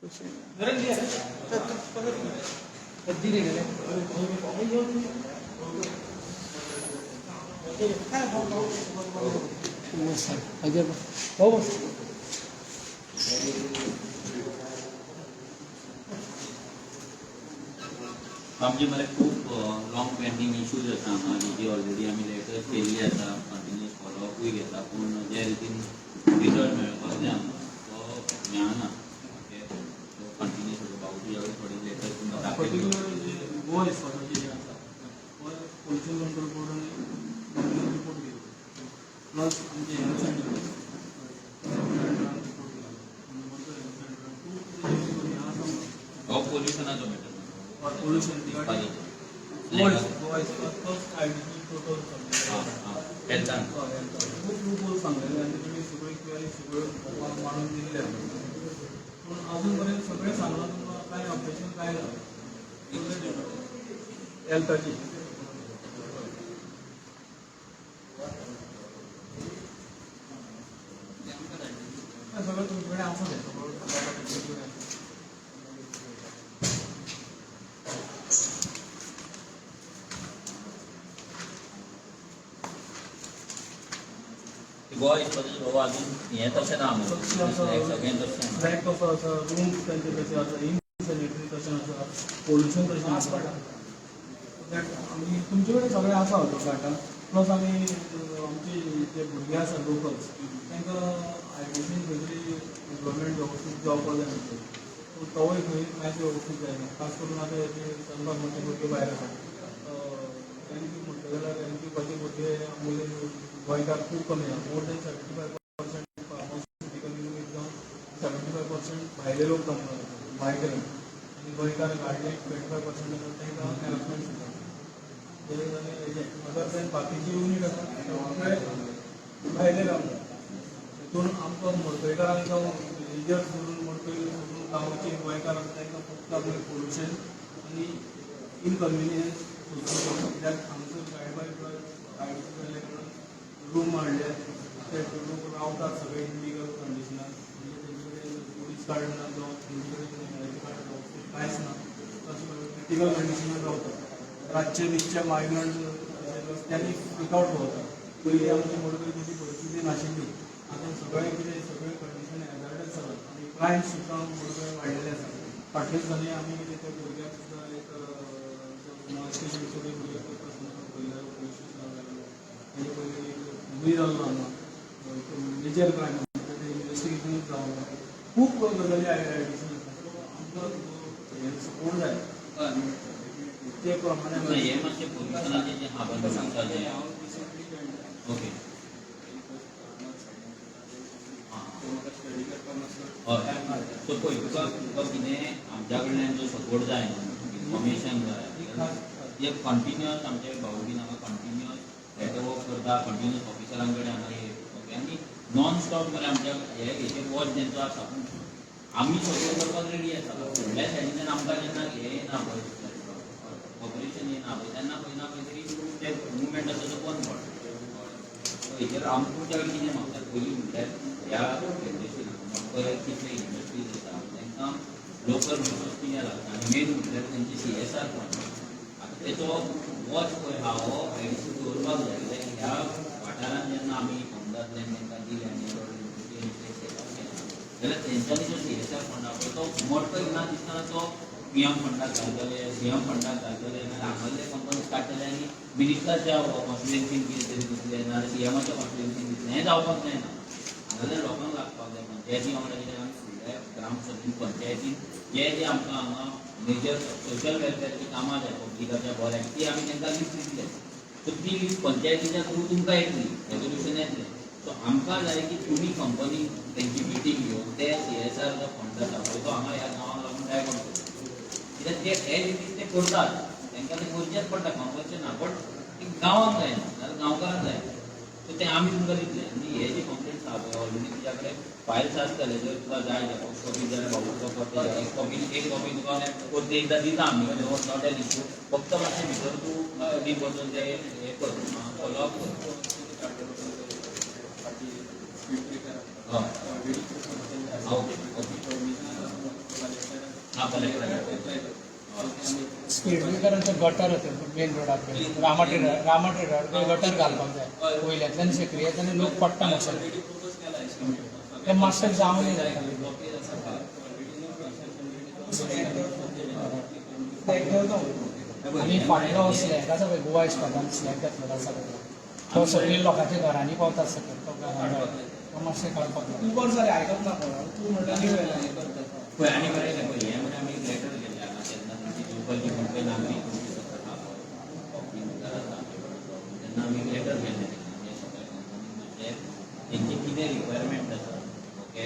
आमचे मरे खूप लॉंग पेंडींग इश्यूज आसा हांगा, जी ऑलरेडी आमी लेटर्स केल्ली आसा, कंटिन्युअस फॉलोअपूय घेता, पूण जे रितीन रिजल्ट मेळपाक जाय आमकां तो मेळना. ओके, सो कंटिन्युअस भाऊ, तुज्या कडेन थोडी लेटर्स तुमकां दाखयतलो. पर्टिक्युलर जे गोवा इस्पाताचे जे आसा, गोवा पोल्युशन कंट्रोल बोर्डान रिपोर्ट केलो, प्लस आमचे हेल्थ सेंटर सेंटरान रिपोर्ट केलो, हेल्थ सेंटरान खूब हें आसा. हो पोल्युशनाचो मॅटर. पोल्युशन रिगार्डिंग इस्पाताचो. Goa Ispat plus IDC total. हां हां हेल्थान. खूब लूप सांगलेले आनी तुमी सगळ्यो क्वेरी सगळ्यो लोकांक मांडून दिल्ले आसा, पूण अजून पर्यंत सगळें सांगलां तुमकां, कांय ऑब्जेक्शन कांय ना हेल्थाची. सगळें तुमचे कडेन आसा तें सगळं डाटा तुमचे कडेन आसा. गोवा इस्पाताचें बाबा अजून हें तशें ना मरे, सगळें तशें ना. फ्लॅट कसो आसा, रूम तांचे कशे आसा, इनसॅनिटरी तशें आसा, पोल्युशन तशें आसा. That आमी तुमचे कडेन सगळें आसा डाटा. प्लस आमी आमचे जे भुरगे आसा लोकल्स, तांकां आयडीसीन खंय तरी एम्प्लॉयमेंट वेवस्थीत जावपाक जाय म्हणटा, सो तोवूय खंय कांयच वेवस्थीत जायना. खास करून आतां जे सनफार्माचे भुरगे भायर आसा, एन क्यू म्हणटा जाल्यार एन क्यूपाचे भुरगे आमगेले गोंयकार खूब कमी आसा. More than 75% pharmaceutical unit जावन 75% भायले लोक मायग्रंट आनी गोंयकार हार्डली 25% आसा. तांकां एलॉटमेंट सुद्दां आनी हेजें अदर दॅन बाकीचे युनीट आसा सगळे भायले कामगार. तितून आमकां मडकयकारांक जावं मेजर सोडून, मडकय सोडून गांवचे गोंयकार आसा तांकां फक्त आपलें पोल्युशन आनी इनकन्विनियन्स सोंसचें पडटा, कित्याक हांगसर सायड बाय आयडीसी जाल्ल्या कारणान रूम हाडले, ते लोक रावतात सगळे इलिगल कंडिशनान. म्हणजे तेंचे कडेन पुलीस कार्ड ना जावं तेंचे कडेन हेल्थ कार्ड वेवस्थीत कांयच ना, अशें क्रिटिकल कंडिशनान रावतात. रातचे बितचे मायग्रंट रस्त्यांनी फ्रिकआउट भोंवतात. पयलीं आमची मडकय तशी परिस्थिती नाशिल्ली. आतां सगळें कितें सगळें कंडिशन हॅजार्डस जाला आनी क्रायम सुद्दां मडकय वाडलेले आसा. फाटल्या दिसांनी आमी कितें त्या भुरग्याक सुद्दां एक मॉलेस्टेशन सगळे भुरग्याक प्रस्न पयल्या पुलीस स्टेशनार घाल्लो. तेजे पयलीं एक खुनूय जाल्लो हांगा, मेजर क्रायम, तेजें इन्वेस्टिगेशनूच जावंक ना. खूब गजाली आयडीसीन आसा. सो आमकां हे सपोर्ट जाय ते प्रमाणे. ना, हें मातशें पोल्युशनाचें जें खबर सांगता. हांव रिसंटली जॉईन जाला. ओके. म्हाका स्टडी करपाक मातसो टायम लागता. सो पळय, तुका कितें आमच्या कडल्यान जो सपोर्ट जाय न्हू, इन्फॉर्मेशन जाय, हे कंटिन्युअस आमचे भाऊ बीन हांगा कंटिन्युअस लेटर वर्क करता, कंटिन्युअस ऑफिसरां कडेन हांगा हे. ओके, आनी नॉन स्टॉप मरे आमच्या हे हेचेर वॉच तेंचो आसा. पूण आमी सगळें करपाक रेडी आसा. फुडल्या सायडीच्यान आमकां जेन्ना हें येना पळय, कॉपरेशन येना पळय, तेन्ना खंय ना खंय तरी ते मुवमेंट आसा तो बंद पडटा. सो हेचेर आमकां तुमच्या कडेन कितें मागता, पयलीं म्हटल्यार ह्या इंडस्ट्रीन मडकय कितले इंडस्ट्रीज आसा, तांकां लोकल रिसोर्स कितें लागता आनी मेन म्हटल्यार तेंचे सीएसआर फंड. आतां तेचो वॉच पळय आहा, हो आयडीसी दवरपाक जाय, कित्याक ह्या वाठारांत जेन्ना आमी कोमदांतल्यान तांकां दिले आनी केला जाल्यार तेंच्यांनी जो सीएसआर फंड आहा पळय, तो मडकय ना दिसतना तो पीएम फंडाक घालतले, सीएम फंडाक घालतले, नाल्यार हांगासरले कंपनीज काडटले आनी मिनिस्टरच्या कॉन्स्टिट्युएन्सीन कितें तरी दितले, नाल्यार सीएमाच्या कॉन्स्टिट्युएन्सीन दितले. हें जावपाक जायना. हांगासर लोकांक लागपाक जाय पंचायती वांगडा, कित्याक आमी फुडल्या ग्रामसभेन पंचायतीन जे जे आमकां हांगा मेजर सोशल वेलफेअरची कामां जाय पब्लिकाच्या बऱ्याक, ती आमी तांकां लिस्ट दितले. सो ती लिस्ट पंचायतीच्या थ्रू तुमकां येतली, रेजोल्युशन येतलें. सो आमकां जाय की तुमी कंपनी तेंची मिटींग घेवन ते सीएसआर जो फंड आसा पळय, तो हांगा ह्या गांवांक लागून डायवर्ट करता, कित्याक ते एज it is ते करतात, तांकां ते करचेंच पडटा, कंपल्शन ना, बट ते गांवांक जायना नाल्यार गांवकारांक जायना. सो ते आमी तुमकां दितले. आनी हे जे कंप्लेंट्स आहा पळय, ऑलरेडी तुज्या कडेन फायल्स आसतले. जर तुका जाय झेरोक्स कॉपी जाल्यार भाऊ तुका करता एक कॉपी तुका परती एकदां दिता आमी, not an issue. फक्त मातशें भितर तूं डीप वचून ते हें कर, फॉलो अप कर. स्पीड ब्रेकर हय. Already okay okay. हा कलेक्टर. स्पीड गटर मेन रोडार, रामा ट्रेडर, रामा ट्रेडर गटर घालपाक जाय. वयल्यांतल्यान शेकरी येता आनी लोक पडटा मातशे. ऑलरेडी प्रपोज केला एस्टिमेट. ते मातशें जावं जाय. ब्लॉकेज आसा ऑलरेडी, नो. आनी फाटलो स्लॅग आसा पळय, गोवा इस्पातान स्लॅग घातलेलो आसा पळय, तो सगळी लोकांच्या घरांनी पावता सकयल. तो घरांनी तो मातशें काडपाक जाय. खूब वर्स जालें आयकत ना कोण. तूं म्हणटा न्यू हें करता. पळय, आनी बरें पळय, हें म्हणजे आमी लेटर गेल्ले हांगा तेन्ना तुमची लोकल जी म्हणटा नागरीक तुमची आहा पळय, ऑफिसर आसा आमचे कडेन, तेन्ना आमी लेटर गेल्ले म्हणजे सगळे कंपनीन मातशें तेंचे कितें रिक्वायरमेंट आसा, ओके,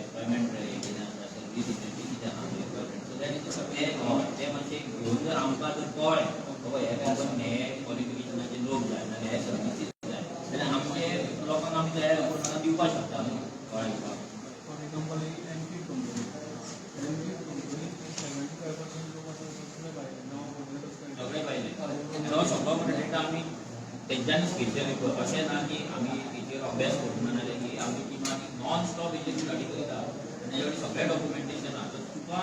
एम्प्लॉयमेंट कितें आसा, सर्वीस इंडस्ट्री कितें आहा रिक्वायरमेंट, सो that ते, हय, ते मातशें घेवन जर आमकां जर कळ्ळें बाबा हे कंपनी हे क्वॉलिफिकेशनाचे लोक जाय नाल्यार हे सर्विसीस जाय जाल्यार आमचे लोकांक आमी तयार करून हांगा दिवपाक शकता न्हू, कळ्ळें तुका? For example, NP company, NP company 75% लोक आसा सगळे भायले, नांव पळयतच. सगळे पाहिजे. तो सगळो डेटा आमी तेंच्यांनी स्पेशली, अशें ना की आमी हेचेर अभ्यास करूंक ना नाल्यार की आमी टिमान नॉन स्टॉप हेचेर स्टडी करता आनी तेजे कडेन सगळें डॉक्युमेंटेशन आहा. तर तुका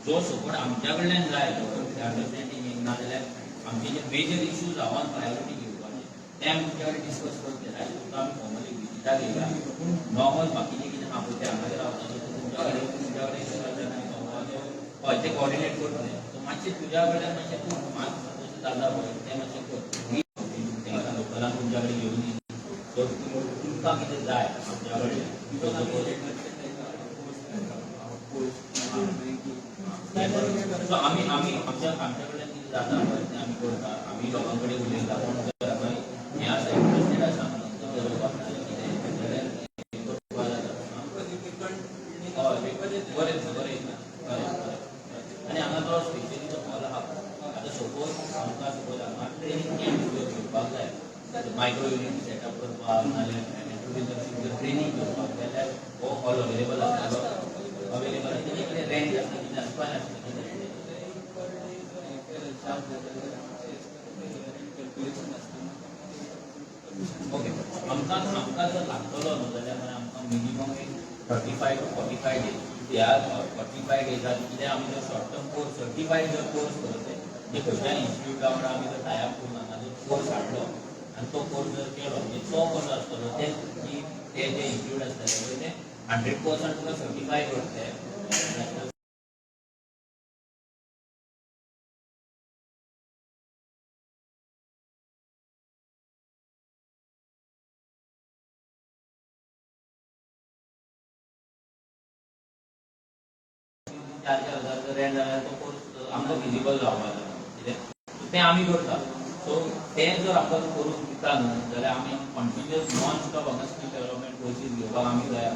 जो सपोर्ट आमच्या कडल्यान जाय तो अंडरस्टँडींग, ना जाल्यार आमचे जे मेजर इश्यूज आहा ऑन प्रायोरिटी घेवपाचे ते आमी तुमच्या कडेन डिस्कस करतले. आनी तुका आमी फॉर्मली विजिटाक येयला पूण नॉर्मल बाकीचे कितें आहा पळय ते हांगा रावता, तुमच्या कडेन हय ते कॉर्डिनेट करतले. सो मातशें तुज्या कडल्यान मातशें तूं मात जशें जाता पळय तें मातशें कर. तांकां लोकलांक तुमच्या कडेन घेवन येयली, सो तुमकां कितें जाय आमच्या कडल्यान. सो सपोज सो आमी आमी आमच्या आमच्या कडल्यान कितें जाता पळय तें आमी करता. आमी लोकां कडेन उलयता. कोण जर खंय हें आसा, इंट्रस्टेड आसा करपाक नाल्यार कितें जाल्यार हें करपाक जाता. हय, बरें बरें बरें बरें. आनी हांगा तो स्पेशली तो हॉल आहा, आतां सपोज आमकां सपोज हांगा ट्रेनींग कॅम्प घेवपाक जाय, मायक्रो युनीट सेटअप करपाक नाल्यार एंटरप्रिनरशीप जर ट्रेनींग घेवपाक जाल्यार हो हॉल अवेलेबल आसतलो? अवेलेबल आसा. तेजें कितें रेंट आसता, कितें आसता आसता कितें रेंट? पर डे चार्ज जाल्यार कॅल्क्युलेशन आसता. ओके, आमकां जर लागतलो न्हू जाल्यार मागीर आमकां मिनिमम एक 35 to 45 days. ह्या 45 डेजान कितें आमी जर शॉर्ट टर्म कोर्स, सर्टिफायड जर कोर्स करत, म्हणजे खंयच्याय इन्स्टिट्यूटा वांगडा आमी जर टायअप करून हांगा जर कोर्स हाडलो आनी तो कोर्स जर केलो, म्हणजे तो कसो आसतलो ते की ते जे इन्स्टिट्यूट आसतले पळय ते 100% तुका सर्टिफाय करतले नॅशनल 4-4 हजार जर रेंट जाल्यार तो कोर्स आमकां फिजिबल जावपाक जाय कितें तें आमी करता. सो तें जर आमकां करून दिता न्हू जाल्यार आमी कंटिन्युअस नॉन स्टॉप हांगा स्कील डेव्हलपमेंट कोर्सीस घेवपाक आमी तयार.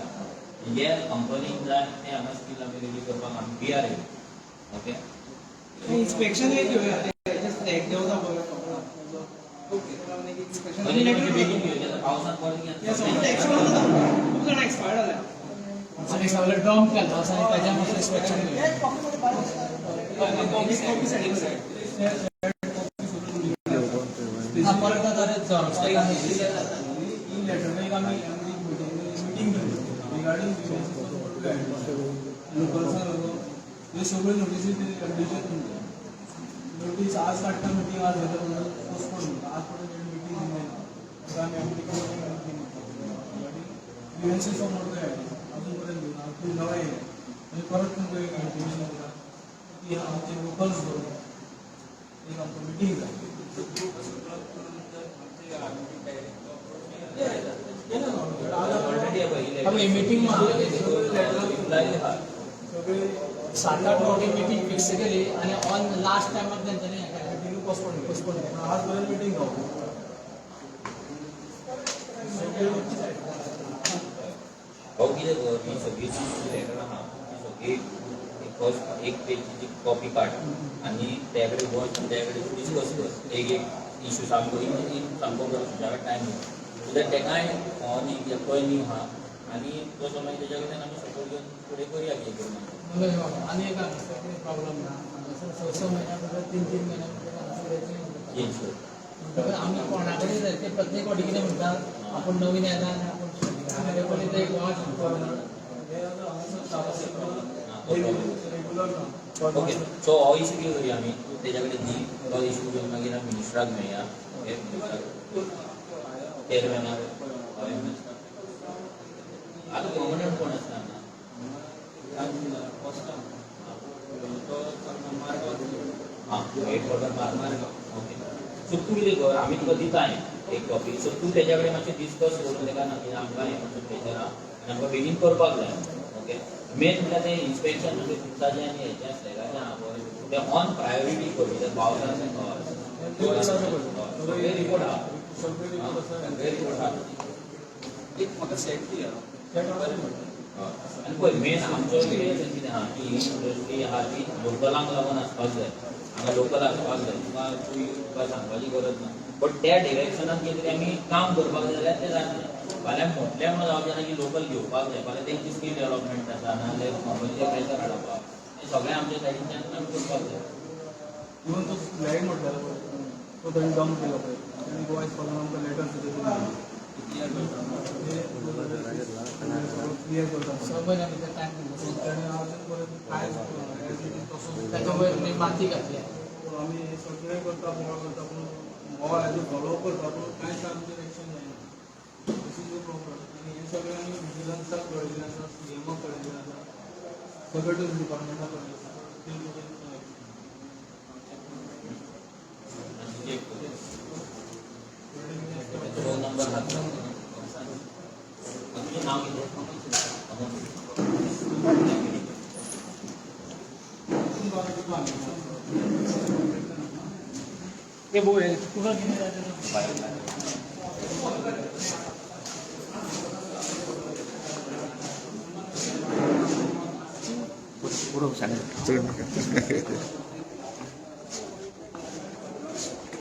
जे कंपनीक जाय तें हांगा स्कील आमी रेडी करपाक आमी we are ready, okay? Inspection एक घेवया, स्लॅग देंवता पळय. Okay, inspection. बेगीन घेवचें, पावसान पडली. एक्सपायर जाता, खूब जाणां एक्सपायर्ड जाल्या. आनी सगळें डंप केल्लो आसा आनी ताज्या मातशें इन्स्पेक्शन. कॉपी कॉपी सँड परत आतां झेरोक्स. ही लेटर एक आमी मिटींग रिगार्डींग लोकल्सां लागून ह्यो सगळ्यो नोटीसी एमडीचेर तुमकां नोटीस आज काडटा, मिटींग आज घेता म्हणून पोस्टपोन म्हणटा. आज पर्यंत मिटींग दिली ना. आमी application meeting regarding grievances of motor अजून पर्यंत दिवना. तूं नवें येयलें आनी परत तुमकां एक इंटिमेशन दिता की आमचे लोकल्स धरून एक आमकां मिटींग जाय. केलं ना. ऑलरेडी. मिटींग रिप्लाय आहा. सगळे सात आठ फावटी मिटींग फिक्स केली आनी ऑन लास्ट टायमार तेंच्यांनी हें केलें. मिटींग पोस्टपोन पोस्टपोन पूण आज पर्यंत मिटींग जावं. भाऊ, कितें कर, ही सगळी जी लेटर आहा ती सगळी फर्स्ट एक पेजीची कॉपी काड आनी त्या कडेन वच आनी त्या कडेन डिस्कस कर. एक एक इशू सामको इन सामको कर. तुज्या कडेन टायम सो that तेकाय हो न्ही की तो न्यू आहा आनी तो मागीर तेज्या कडल्यान आमी सपोर्ट घेवन फुडें करुया कितें करून. मनोज बाबा, आनी एक हांगासर कितें प्रॉब्लम ना, हांगासर स स म्हयन्या भितर, तीन तीन म्हयन्या भितर हांगासर चेंज कर. म्हणटकच आमी कोणा कडेन जाय ते प्रत्येक फावटी कितें म्हणटा, आपूण नवीन येना आनी आपूण पयलीं ते गोवा हे आतां हांगासर तो problem. Regular ओके, सो हो इशू कितें करुया आमी, तूं तेज्या कडेन दी, तो इशू घेवन मागीर आमी मिनिस्टराक मेळया. ओके, मिनिस्टराक, चेअरमॅनाक. हय, आतां पर्मनंट कोण आसता हांगा? तो मार्गांव. आं, head quarter Margao. Okay, so तूं कितें कर, आमी तुका दिता हें एक कॉपी. सो तूं तेज्या कडेन मातशें डिस्कस करून तेका ना की आमकां हें मातसो प्रेशर आहा आनी आमकां बेगीन करपाक जाय. ओके, मेन म्हणल्यार तें इन्स्पेक्शन म्हणजे तुमचाचें आनी हेचें स्लॅगाचें आहा पळय, तें ऑन प्रायोरिटी कर, कित्याक पावसान. हय, सगळे रिपोर्ट आहा. सगळे रिपोर्ट आसा. सगळे रिपोर्ट आहा. एक म्हाका सेट दिया. आनी पळय, मेन आमचो कितें कितें आहा की ही इंडस्ट्री आहा ती लोकलांक लागून आसपाक जाय, हांगा लोकल आसपाक जाय. तुका तुका सांगपाची गरज ना, बट त्या डिरेक्शनान कितें तरी आमी काम करपाक जाय जाल्यार तें जातलें. फाल्यां म्हटलें म्हणून जावचें ना की लोकल घेवपाक जाय. फाल्यां तेंची स्कील डेव्हलपमेंट आसा, नाजाल्यार कंपनीचें प्रेशर हाडप आहा, हें सगळें आमच्या सायडीच्यान आमी करपाक जाय. इवन तो स्लॅग म्हटलेलो पळय, तो ताणी डंप केला पळय, ताणी गोवा इस्पातान आमकां लेटर सुद्दां क्लियर करता. ते क्लियर करता. 6 म्हयन्या भितर टायम दिलो. सो ताणें अजून पर्यंत कांयच as it is तसोच. ताच्या वयर न्ही माती घातल्या. सो आमी हे सगळें करता, बोवाळ करता, पूण हो एज अ फॉलो करता, पूण कांयच आमचेर एक्शन जायना. This is the problem. आनी हें सगळें आमी विजिलन्साक कळयलें आसा, सीएमाक कळयलें आसा, सगळे डिपार्टमेंटाक कळयलें आसा. Still no action. आनी चेक कर, तेचो नंबर घातला. तुजें नांव कितें? अमोल. ते पळय, तुका कितें जाय तें. बाय. चड नाका.